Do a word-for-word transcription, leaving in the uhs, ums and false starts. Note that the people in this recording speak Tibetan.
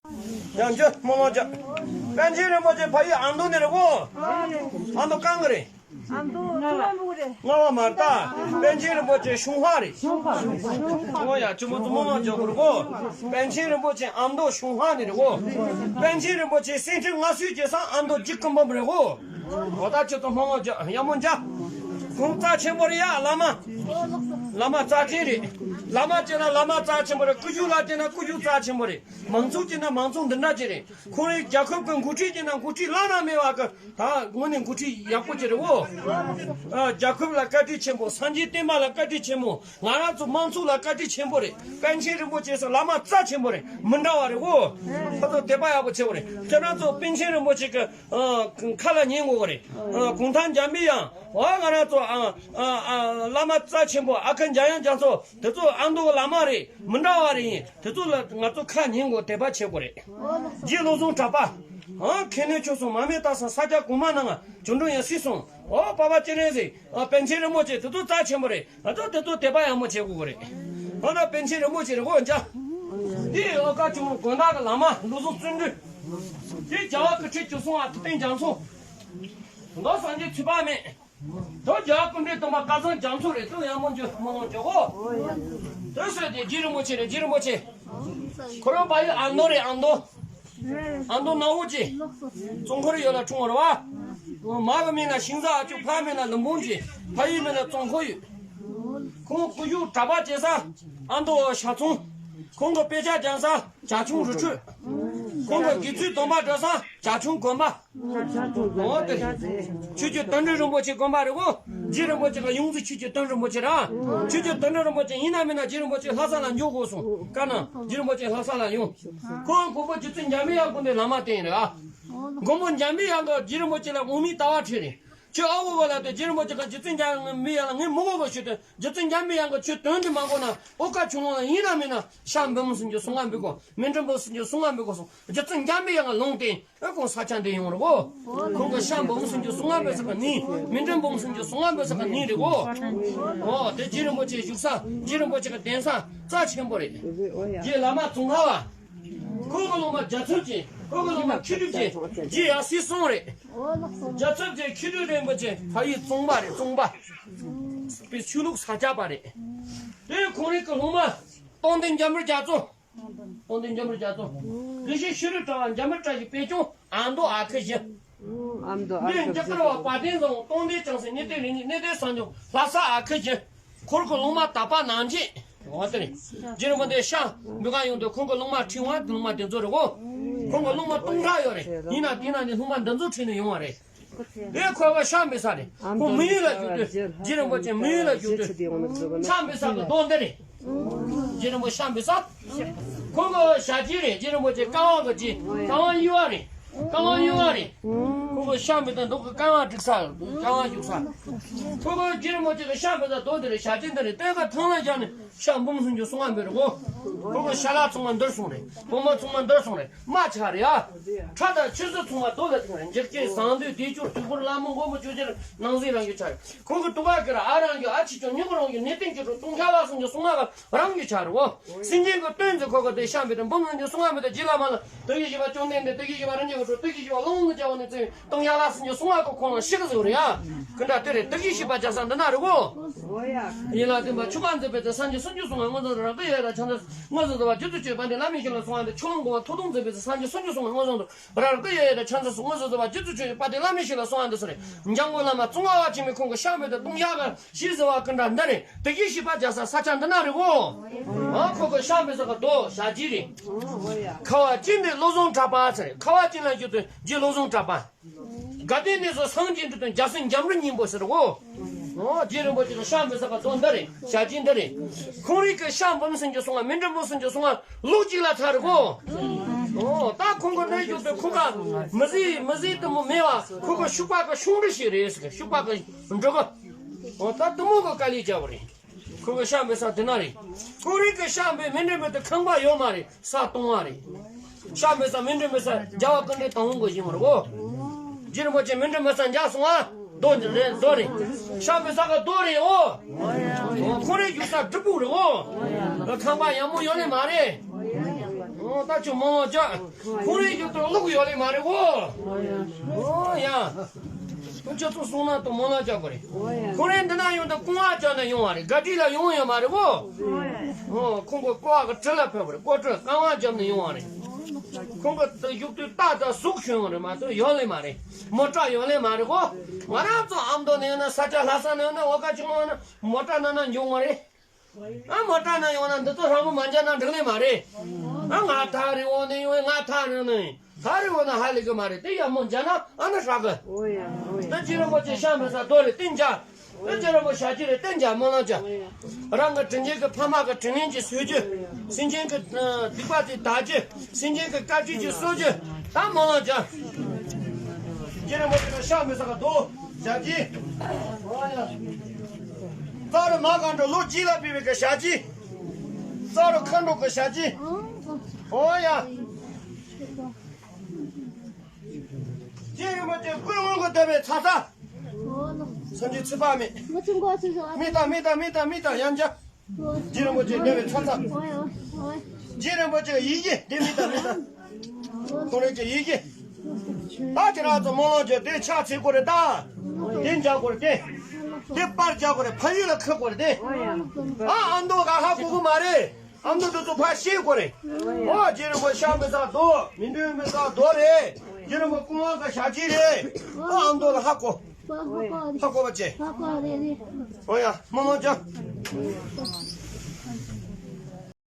ཡང་འཇོ་མོ་མོ་འཇོ། པཎ་ཆེན་རིན་པོ་ཆེ་ཕ་ཡུལ་ཨ་མདོ་ནས་རེད་གོ། ཨ་མདོ་གང་གི་རེད། ཨ་མདོ་ཆུ་བ་མོ་རེད། རྔ་བ་མ་རེད་ད། པཎ་ཆེན་རིན་པོ་ཆེ་གཞུང་ཧ་རེད། གཞུང་ཧ་རེད། གཞུང་ཧ། ཨོ་ཡ་ཆུ་མོ་ཆུ་མོ་མོ་འཇོ་གི་རེད་གོ། པཎ་ཆེན་རིན་པོ་ཆེ་ཨ་མདོ་གཞུང་ཧ་ནས་རེད་གོ། པཎ་ཆེན་རིན་པོ་ཆེ་སེང་ཁྲི་མངའ་གསོལ་བྱེད་ས་ཨ་མདོ་འཇིགས་སྐུ་འབུམ་རེད་གོ། ཨོ་ད་ཁྱོད་ཚོ་མང་མང་འཇོ་ཡག་མོ་འཇོ། ཁོང་རྩ་ཆེན་པོ་རེད་ཡ་བླ་མ། བླ་མ་རྩ་ཆེན་རེད། བླ་མ་བྱས་ན་བླ་མ་རྩ་ཆེན་པོ་རེད། སྐུ་ཞབས་ལ་བྱས་ན་སྐུ་ཞབས་རྩ་ཆེན་པོ་རེད། མང་ཚོགས་བྱས་ན་མང་ཚོགས་འདི་འདྲ་ཅིག་རེད། ཁོང་རེ་རྒྱལ་ཁབ་ཀྱི་འགོ་ཁྲིད་བྱས་ན་འགོ་ཁྲིད་བླ་ན་མེད་པ་གི་ད་དངོས་གནས་འགོ་ཁྲིད་ཡག་པོ་ཅིག་རེད་འོ། ཨ། རྒྱལ་ཁབ་ལ་བཀའ་དྲིན་ཆེན་པོ། སངས་རྒྱས་བསྟན་པ་ལ་བཀའ་དྲིན་ཆེན་མོ། ང་རང་ཚོ་མང་ཚོགས་ལ་བཀའ་དྲིན་ཆེན་པོ་རེད། པཎ་ཆེན་རིན་པོ་ཆེ་སོགས་བླ་མ་རྩ་ཆེན་པོ་རེད། མི་འདྲ་བ་རེད་འོ། ཁོ་ཚོ་དད་པ་ཡག་པོ་ཆེ་བོ་རེད། ཁྱེད་རང་ཚོ་པཎ་ཆེན་རིན་པོ་ཆེ་གི་ཨ། ཁ་ལ་ཉན་དགོས་རེད། ཨ། གུང་ཐང་འཇམ་པའི་དབྱངས། ཨ། ང་རང་ཚོ། ཨ། ཨ། ཨ། བླ་མ་རྩ་ཆེན་པོ་ཨ་ཁུ་འཇམ་དབྱངས་རྒྱ་མཚོ་དེ་ཚོ་ཨ་མདོ་གི་བླ་མ་རེད། མི་འདྲ་བ་རེད། ཡིན་དེ་ཚོ་ལ་ང་ཚོ་ཁ་ཉན་དགོས། དད་པ་བྱེད་དགོས་རེད། རྗེ་བློ་བཟང་གྲགས་པ། ཨ། མཁན་སློབ་མཆོག་གསུམ་མར་མེ་མེ་ས་ས་སྐྱ་གོང་མ་ནང་བྱོན་འགྲོ་ཡང་སྲིད་གསུམ། ཨོ་པ་པ་སྤྱན་རས་གཟིགས། ཨ། པཎ་ཆེན་རིན་པོ་ཆེ་དེ་ཚོ་རྩ་ཆེན་པོ་རེད། ང་ཚོ་དེ་ཚོ་དད་པ་ཡག་མོ་བྱེད་དགོས་རེད། ཨ་ན་པཎ་ཆེན་རིན་པོ་ཆེ་རེད་འོ་འཇོ། འདི་ཨོ་ཀ་ཆུང་དགོན་བདག་གི་བླ་མ་བློ་བཟང་བརྩོན་འགྲུས། དེ་རྒྱལ་བ་སྐུ་ཕྲེང་བཅུ་གསུམ་པ་ཐུབ་བསྟན་རྒྱ་མཚོ། མདོ་སངས་རྒྱས་ཚུལ་འཕགས་མེད། མདོ་རྒྱལ་བ་ཀུན་འདུས་སྟོན་པ་བསྐལ་བཟང་རྒྱ་མཚོ་རེད། དེ་ཡག་མོ་འཇོ་མོ་མོ་འཇོ་གོ། དེ་སོས་དེ་རྗེ་རིན་པོ་ཆེ་རེད། རྗེ་རིན་པོ་ཆེ། ཁོ་རང་ཕ་ཡུལ་ཨ་མདོ་རེད། ཨ་མདོ། ཨ་མདོ་ནག་འོག་ཅེ། ཙོང་ཁོ་རི་ཡོད་ལ་འཁྲུངས་པ་རེད་པ། མ་གི་མིང་ལ་ཤིང་བཟའ་ཨ་ཅོ། ཕ་མིང་ལ་ལུམ་བོང་ཅེ། ཕ་ཡུལ་མིང་ལ་ཙོང་ཁོ་ཡུལ། ཁོང་སྐུ་ཞབས་གྲྭ་པ་བྱེད་ས་ཨ་མདོ་ཤ་ཚོང་། ཁོང་གི་དཔེ་ཆ་སྦྱང་ས་བྱ་ཁྱུང་རི་ཁྲོད། ཁོང་གི་དགེ་ཚུལ་སྡོམ་པ་སྒྲུབ་ས་བྱ་ཁྱུང་དགོན་པ། འོ་དེ། ཆོས་རྗེ་དོན་གྲུབ་རིན་པོ་ཆེ་དགོན་པ་རེད་གོ། རྗེ་རིན་པོ་ཆེ་གི་ཡོངས་འཛིན་ཆོས་རྗེ་དོན་གྲུབ་རིན་པོ་ཆེ་ར། ཆོས་རྗེ་དོན་གྲུབ་རིན་པོ་ཆེ་ཡིན་ན་མིན་ན་རྗེ་རིན་པོ་ཆེ་ལྷ་ས་ལ་འགྱོ་དགོས་སོང་། བཀའ་གནང་། རྗེ་རིན་པོ་ཆེ་ལྷ་ས་ལ་ཡོང་། ཁོང་མགོན་པོ་རྗེ་བཙུན་འཇམ་པའི་དབྱངས་སྐུ་འདི་བླ་མ་བསྟེན་རེད་ཨ། མགོན་པོ་འཇམ་པའི་དབྱངས་ཀྱིས་རྗེ་རིན་པོ་ཆེ་ལ་འོག་མིན་ལྟ་བ་ཁྲིད་རེད། ཁྱོད་ཨ་འོ་བ་ལ་དེ་རྗེ་རིན་པོ་ཆེ་གིས་རྗེ་བཙུན་འཇམ་པའི་དབྱངས་ངས་མི་གོ་གི་ཞུས་དོན། རྗེ་བཙུན་འཇམ་པའི་དབྱངས་ཀྱིས་ཁྱོད་དོན་འདི་མ་གོ་ན་ཨོ་ཀ་ཆུང་ལོང་ལ་ཡིན་ན་མིན་ན་ཤ་འབུམ་སུམ་ཅུ་སོ་ལྔ་འབུལ་དགོས། མཎྜལ་འབུམ་སུམ་ཅུ་སོ་ལྔ་འབུལ་དགོས་སོང་། རྗེ་བཙུན་འཇམ་པའི་དབྱངས་ལུང་བསྟན། ཨེ་ཁོང་ས་ཆ་འདི་ཡོང་རེད་གོ། ཁོང་གི་ཤ་འབུམ་སུམ་ཅུ་སོ་ལྔ་འབུལ་ས་གི་གནས། མཎྜལ་འབུམ་སུམ་ཅུ་སོ་ལྔ་འབུལ་ས་གི་གནས་རེད་གོ། ཨོ་དེ་རྗེ་རིན་པོ་ཆེ་བཞུགས་ས་རྗེ་རིན་པོ་ཆེ་གི་གདན་ས་རྩ་ཆེན་པོ་རེད། རྗེ་བླ་མ་ཙོང་ཁ་པ། ཁོང་གི་སློབ་མ་རྒྱལ་ཚབ་ཆེན། ཁོང་གི་སློབ་མ་མཁས་གྲུབ་ཆེན། རྗེ་ཡབ་སྲས་གསུམ་རེད། རྒྱལ་ཚབ་ཆེན་མཁས་གྲུབ་རིན་པོ་ཆེ་ཕ་ཡུལ་གཙང་པ་རེད། གཙང་པ། པའི་ཆོས་ལུགས་ས་སྐྱ་པ་རེད། དེ་ཁོང་རང་གི་སློབ་མ་སྟོང་ལྡན་འཇམ་དཔལ་རྒྱ་མཚོ། སྟོང་ལྡན་འཇམ་དཔལ་རྒྱ་མཚོ། དགེ་བཤེས་ཤེས་རིག་གྲགས་པ། འཇམ་དཔལ་བཀྲ་ཤིས་དཔལ་སྐྱོང་། ཨ་མདོ་ཨ་ཁུ་བཞི། ཨ་མདོ་ཨ་ཁུ་བཞི། འདི་འཇིགས་སྐུལ་བ་དཔལ་ལྡན་བཟང་པོ། སྟོང་ལྡན་བྱང་སེམས། གནས་བརྟན་རིག་གནས། གནས་བརྟན་ཟབ་སྦྱོང་། ལྷ་ས་ཨ་ཁུ་བཞི། འཁོར་གྱི་སློབ་མ་དག་པ་ནང་བཞིན། འོ་དེ་རེད། རྗེ་རིན་པོ་ཆེ་ཤ་འབུལ་ག་ཡོང་དུས་ཁོང་གི་སློབ་མ་ཁྲི་དབང་དེ་སློབ་མ་དེ་ཚོ་རེད་གོ། ཁོང་གི་སློབ་མ་སྟོང་ཕྲག་ཡོད་རེད། ཡིན་ན་དེ་ན་ནི་སློབ་མ་འདི་ཚོ་ཁྲིད་ནས་ཡོང་བ་རེད། དེ་ཁོ་བ་ཤ་འབུལ་ས་རེད། ཁོང་མི་ཡུལ་ལ་བཞུགས་དུས། རྗེ་རིན་པོ་ཆེ་མི་ཡུལ་ལ་བཞུགས་དུས། ཤ་འབུལ་ས་གི་རྡོ་འདི་རེད། རྗེ་རིན་པོ་ཆེ་ཤ་འབུལ་ས། ཁོང་གི་ཞབས་རྗེས་རེད། རྗེ་རིན་པོ་ཆེ་བཀའ་དབང་གི་རྗེས། བཀའ་དབང་གཡུ་བ་རེད། བཀའ་དབང་གཡུ་བ་རེད། ཁོང་གི་ཤ་འབུལ་དུས་འདུག་གི་བཀའ་དབང་སྒྲིག་ས། བཀའ་དབང་བཞུགས་ས། ཁོང་གི་རྗེ་རིན་པོ་ཆེ་གི་ཤ་འབུལ་ས་རྡོ་འདི་རེད། ཞབས་རྗེས་འདི་རེད། སྟོན་ཁ་ཐང་ལ་བཞག་ནས། ཤ་འབུམ་སུམ་ཅུ་སོ་ལྔ་འབུལ་རེད་གོ། ཁོང་གི་ཤ་ལ་ཚང་མ་འདིར་སོང་རེད། བུ་མོ་ཚང་མ་འདིར་སོང་རེད། མ་ཆག་རེད་ཨ། ཁྲ་དང་ཆུ་སོ་ཚང་མ་རྡོ་ལ་ཐིམ་རེད། འཇིགས་བྱེད་ཟངས་མདོས་བདེ་སྐྱོང་དུས་འཁོར་ལྷ་མོ་མགོན་པོ་ཆོས་རྒྱལ་ནང་གཟིགས་རང་རྒྱུད་ཆ་རེད། ཁོང་གི་དུ་བ་ཀིར་ཨ་རང་རྒྱུད་ཨ་ཆི་ཆོ་མྱུ་གུ་རང་རྒྱུད་གནས་བརྟན་སྐྱིད་གྲོགས་སྟོང་ཤ་ལ་སུམ་ཅུ་སོ་ལྔ་ག་རང་རྒྱུད་ཆ་རེད་གོ། སེམས་ཅན་གྱི་དོན་མཛད་ཁོ་གི་དེ་ཤ་འབུལ་དུས་འབུམ་སུམ་ཅུ་སོ་ལྔ་འབུལ་དུས་རྗེ་བླ་མ་ལ་དུས་ཀྱི་བཞི་པ་བཅོམ་ལྡན་འདས། དུས་ཀྱི་བཞི་པ་རིན་ཆེན་གྱི་གྲོགས། དུས་ཀྱི་བཞི་པ་ཀླུ་སྒང་རྒྱལ་པོ་ནས་བརྩིས་པའི་སྟོང་ཤ་ལ་སུམ་ཅུ་སོ་ལྔ་ག་ཁོང་ལ་ཤི་གི་ཟིག་རེད་ཨ། ཀུན་དགའ་དེ་རེད། དུས་ཀྱི་བཞི་པ་རྒྱལ་ས་འདི་ན་རེད་གོ། ཡིད་ལ་བརྟན་པ་ཆུ་ཁ་འཛིན་པའི་ཚེ། སངས་རྒྱས་སུམ་ཅུ་སོ་ལྔ་མངོན་སུམ་དུ། རབ་ཏུ་ཡལ་བའི་ཕྱག་འཚལ་དངོས་སུ་བསྟོད་པ། རྗེ་བཙུན་ཆོས་དཔལ་ལྡན་བླ་མའི་ཞིང་ལ་སོང་བ་འདི། ཆུ་ཀླུང་དགོན་པ་ཐུགས་དམ་འཛིན་པའི་ཚེ། སངས་རྒྱས་སུམ་ཅུ་སོ་ལྔ་མངོན་སུམ་དུ། རབ་ཏུ་ཡལ་བའི་ཕྱག་འཚལ་དངོས་སུ་བསྟོད་པ། རྗེ་བཙུན་ཆོས་དཔལ་ལྡན་བླ་མའི་ཞིང་ལ་སོང་བ་འདི་སུ་རེད། འཇམ་མགོན་བླ་མ་ཙོང་ཁ་པ་ཆེན་མོས་ཁོང་གི་ཤ་འབུལ་དུས་སྟོང་ཤ་ག་ཤི་ཟེར་བ་ཀུན་དགའ་འདི་རེད། དུས་ཀྱི་བཞི་པ་རྒྱལ་ས་ས་ཆ་འདི་ན་རེད་གོ། ཨ་ཁོ་གི་ཤ་འབུལ་ས་གི་རྡོ་ཞབས་རྗེས་རེད། ཁ་བ་ཅན་དེ་བློ་བཟང་གྲགས་པ་ཟེར་རེད། ཁ་བ་ཅན་ལ་བཞུགས་དུས་རྗེ་བློ་བཟང་གྲགས་པ། དགའ་ལྡན་གནས་སུ་སངས་རྒྱས་འགྲུབ་དུས་རྒྱལ་སྲས་འཇམ་རི་སྙིང་པོ་ཟེར་གོ། ཨོ་རྗེ་རིན་པོ་ཆེ་གི་ཤ་འབུལ་ས་གི་རྡོ་འདི་རེད། ཞབས་རྗེས་འདི་རེད། ཁོང་རང་གི་ཤ་འབུམ་སུམ་ཅུ་སོ་ལྔ། མཎྜལ་འབུམ་སུམ་ཅུ་སོ་ལྔ་ལོགས་གཅིག་ལ་ཚར་གོ། ཨོ་ད་ཁོང་གི་གནས་བཞུགས་དུས་ཁོ་ག་མི་ཟེར་མི་ཟེར་དེ་མོ་མེད་པ། ཁོ་གི་ཤུག་པ་གི་ཤུག་འབྲུ་ཞིག་རེད་ཟེར། ཤུག་པ་གི་འབྲུ་གི། ཨོ་ད་དེ་མོ་གི་དཀའ་ལས་བརྒྱབ་པ་རེད། ཁོ་གི་ཤ་འབུལ་ས་དེ་ན་རེད། ཁོང་རང་གི་ཤ་འབུལ་མཎྜལ་འབུལ་དུས་ཁང་པ་ཡོད་མ་རེད། ས་སྟོང་བ་རེད། ཤ་འབུལ་ས་མཎྜལ་འབུལ་ས་རྒྱལ་བ་ཀུན་འདུས་དང་པོ་གི་ཞིང་རེད་གོ། རྗེ་རིན་པོ་ཆེ་མཎྜལ་འབུལ་ས་འཇགས་སོང་ཨ། རྡོ་འདི་རེད། རྡོ་རེད། ཤ་འབུལ་ས་གི་རྡོ་རེད་འོ། ཁོང་རང་བཞུགས་ས་སྒྲུབ་ཕུག་རེད་གོ། ཁང་པ་ཡག་མོ་ཡོད་ནི་མ་རེད། ད་ཁྱོད་སྨོན་ལམ་རྒྱག་ཁོང་རའི་རྒྱུད་དུ་ལུག་ཡོད་ལེ་མ་རེད་གོ། ཨོ་ཡ། ཁྱོད་ཚོ་སོང་ན་དུ་སྨོན་ལམ་རྒྱག་དགོས་རེད། ཁོང་རའི་འདི་ན་ཡོང་དུ་སྐུ་ངལ་རྒྱག་ནས་ཡོང་བ་རེད། ག་དྲི་ལ་ཡོང་ཡོད་མ་རེད་གོ། ཨོ་ཁོང་གི་ཀོ་བ་གི་དྲི་ལ་ཕེབས་པ་རེད། ཀོ་དྲི་རྐང་བ་རྒྱབ་ནས་ཡོང་བ་རེད། ཁོང་གི་དུ་བཞུགས་དུས་རྟ་དང་གཟུགས་ཤོད་ཡོང་རེད་མ་གཏོགས་ཡོད་ལེ་མ་རེད། མོ་ཊ་ཡོད་ལེ་མ་རེད་གོ། ང་རང་ཚོ་ཨ་མདོ་ནས་ཡོང་ན་ས་ཆ་ལྷ་ས་ནས་ཡོང་ན་འོ་ཀ་ཆུང་མ་ཡོང་ན་མོ་ཊ་ནང་ན་འབྱུང་བ་རེད། ཨ་མོ་ཊ་ནང་ཡོང་ན་འདི་ཚོ་ཧྲ་མོ་མ་འཇལ་ན་འགྲིག་ལེ་མ་རེད། ཨ་ང་ཐག་རིང་བོ་ནས་ཡོང་ང་ཐག་རིང་ནས་ཐག་རིང་བོ་ན་ཧ་ལས་གི་མ་རེད། དེ་ཡ་མོ་འཇལ་ན་ཨ་ན་ཧྲ་གི། ད་རྗེ་རིན་པོ་ཆེ་ཤ་མེད་ས་རྡོ་རེད་བསྟན་འཇལ། ད་རྗེ་རིན་པོ་ཞག་གཅིག་རེད་བསྟན་འཇལ་སྨོན་ལམ་རྒྱག་རང་གི་དྲིན་ཆེན་གི་ཕ་མ་གི་དྲིན་ལན་གྱི་གསོས་རྒྱུ། སེམས་ཅན་གི་སྡིག་པ་དེ་དག་རྒྱུ། སེམས་ཅན་གི་བཀའ་དྲིན་གྱི་གསོ་རྒྱུ། ད་སྨོན་ལམ་རྒྱག་རྗེ་རིན་པོ་ཆེ་ལ་ཤ་མེད་ས་གི་རྡོ་ཞག་གཅིག་རྩ་རུ་མ་གང་འགྲོ་ལོ་གཅིག་ལ་ཕེབས་པའི་གི་ཞག་གཅིག་རྩ་རུ་མཁའ་འགྲོ་གི་ཞག་གཅིག་ཨོ་ཡ། རྗེ་རིན་པོ་ཆེ་ཀུན་སློང་གི་བསྡད་པའི་ཚ་ཚ། སངས་རྒྱས་ཚེ་དཔག་མེད། མི་ཚུགས་མགོ་ཚུགས་སོ། མི་དང་མི་དང་མི་དང་མི་དང་ཡང་འཇའ། རྗེ་རིན་པོ་ཆེ་བསྡད་པའི་ཚ་ཚ། ཨོ་ཡ་ཨོ་ཡ། རྗེ་རིན་པོ་ཆེ་ཡི་གེ་འདི་མི་དང་མི་དང་། ཁོང་རང་གི་ཡི་གེ་ད་ཁྱེད་རང་ཚོ་སྨོན་ལམ་རྒྱག་དེ་ཕྱག་འཚལ་དགོས་རེད་ད། དེ་འཇལ་དགོས་རེད་དེ། དེ་པར་རྒྱག་དགོས་རེད། ཕ་ཡུལ་ལ་ཁུར་དགོས་རེད་དེ། ཨ་ཨ་མདོ་ལ་ཧ་གོ་གི་མ་རེད། ཨ་མདོ་དེ་ཚོ་ཕར་ཤེས་དགོས་རེད། ཨོ་རྗེ་རིན་པོ་ཤ་མེད་ས་རྡོ་མི་འདུས་མེད་ས་རྡོ་རེད། རྗེ་རིན་པོ་སྐུ་དབང་གི་ཞག་གཅིག་རེད། ཨ་ཨ་མདོ་ལ་ཧ་གོ་ཧ་གོ་བ་བྱེད། ཨོ་ཡ་སྨོན་ལམ་རྒྱག